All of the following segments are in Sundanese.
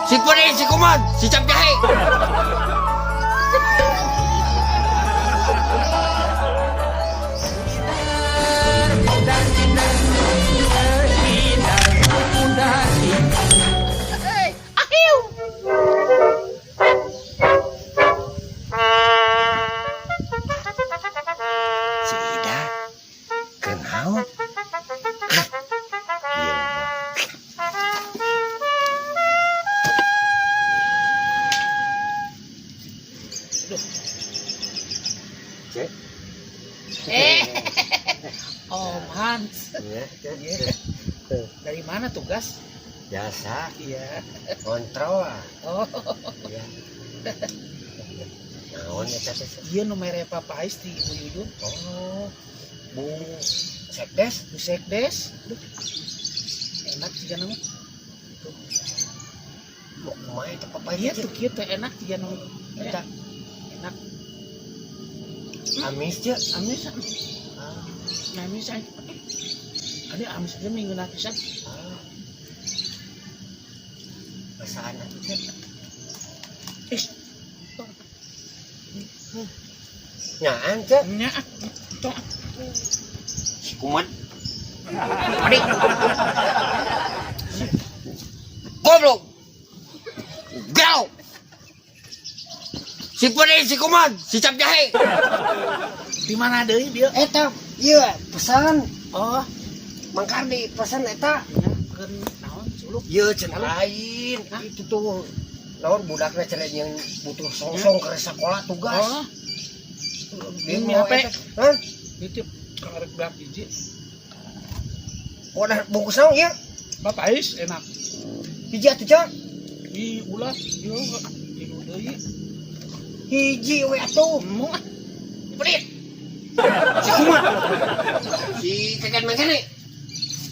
Si Puri, si Kuman, si Cap Jahe. Si Ida, kenal? Iya, Cek. Eh, Om Hans. Iya, Cek. Dari mana tugas? Biasa, Iya. kontrol lah. Oh, Iya. Naon eta teh? iya nu mere papais di Ibu Yuyun. Oh, Bu Sekdes. Bu Sekdes. Aduh. Enak sih mah. Tuh. Mau kumaha eta papais? Iya tuh kieu teh enak sih mah. Eta Enak. Amis, Cek. Amis. Ah, Amis ay. Ada amis aja minggu pisan. Ah. Masaan atuh, Cek? Ih, Nyaan, Cek. Nya. Tuh. Si Kuman. Adik. Goblok. Gelo. Si Puri, si Kuman, si Cap Jahe. Di mana deui bieu? Eta, iya, pesan. Oh, Mang Kardi pesan eta. nya keun naon suluk. Iya, cenah lain. Hah? Itu tuh naon budakna cenah yang butuh songsong ke sekolah tugas. Oh, Dia ini mau HP. eta. Hah? Nitip karek beak hiji. Wadah bungkus naon ieu? Papais enak. Hiji atuh, Cak. Di ulah ieu ieu deui. Hiji we atuh. Embung ah. Pelit. Si Kuman. Si keken mengkene.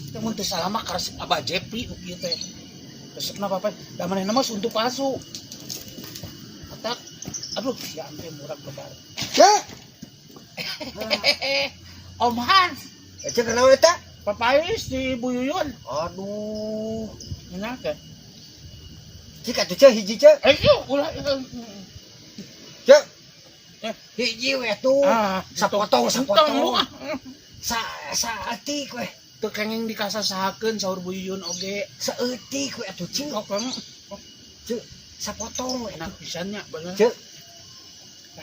Teu mun teu salah mah karesep Abah Jepri nu kieu teh. Resepna apa? Da manehna mah suntuk palsu. Atak aduh ya ampe murag lebar. Cak. Om Hans, Cek kenaon eta? papais di Bu Yuyun. Aduh. Enak teh. Cik atuh, Cek, hiji, Cek. Eh, ieu ulah ieu. Cek. Eh. Hiji we atuh. Ah, Sapotong, entong sapotong. ah. Sa saeutik we. Teu kenging dikasasahakeun saur Bu Yuyun oge. Saeutik we atuh, Cek. Sok kamu Cek, sapotong we enak atuh. pisan nya bener. Cek,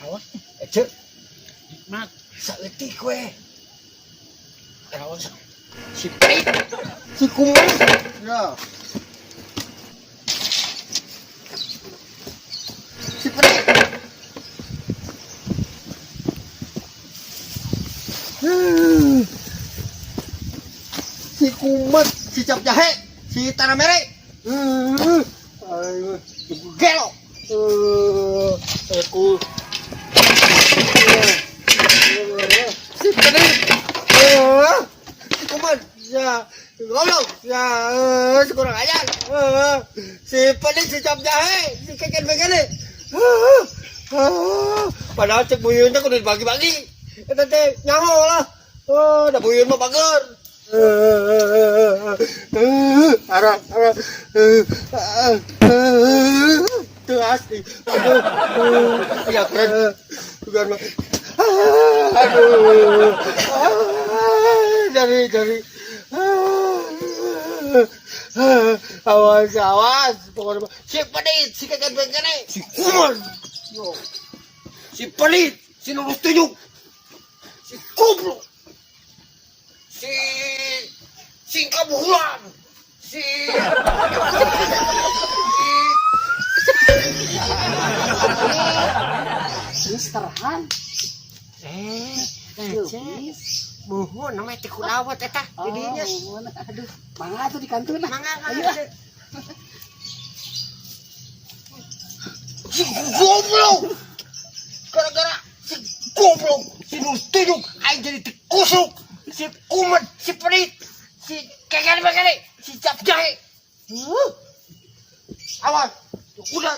Raos eh, Cek, nikmat. Saeutik we. Raos. Si Pelit, si Kuman. Ya. Si Pelit. Si Kumat, si Cap Jahe, si Tanah Mere. Ayo, gelo. Aku. Si Pelit. Si Kumat, ya, goblok, ya, si kurang ajar. Si Pelit, si Cap Jahe, si Keken Bekene. Padahal cek buyun teh kudu dibagi-bagi. Eta teh nyaho lah. Oh, da buyun mah bager. Arah, arah. Tuh asli. Aduh. Ya keren. Bukan mah. Aduh. Dari. Awas, awas. Pokoknya si Pelit, si Keken Bekene, si Kuman. Si Pelit, si Nurus Tunjuk, si Goblok, si Singkabuhulan, si Mister Han. Eh, Cek. Muhun namanya teh kudawat eta Oh, didinya. muhun. Aduh, mangga tuh di kantun. Mangga, Ayo. mangga. Si goblok. Gara-gara si goblok, si Nurus Tunjuk, aing jadi tikusuk. Si Kumat, si Pelit, si Keken Bekene, si Cap Jahe. Awas, udah.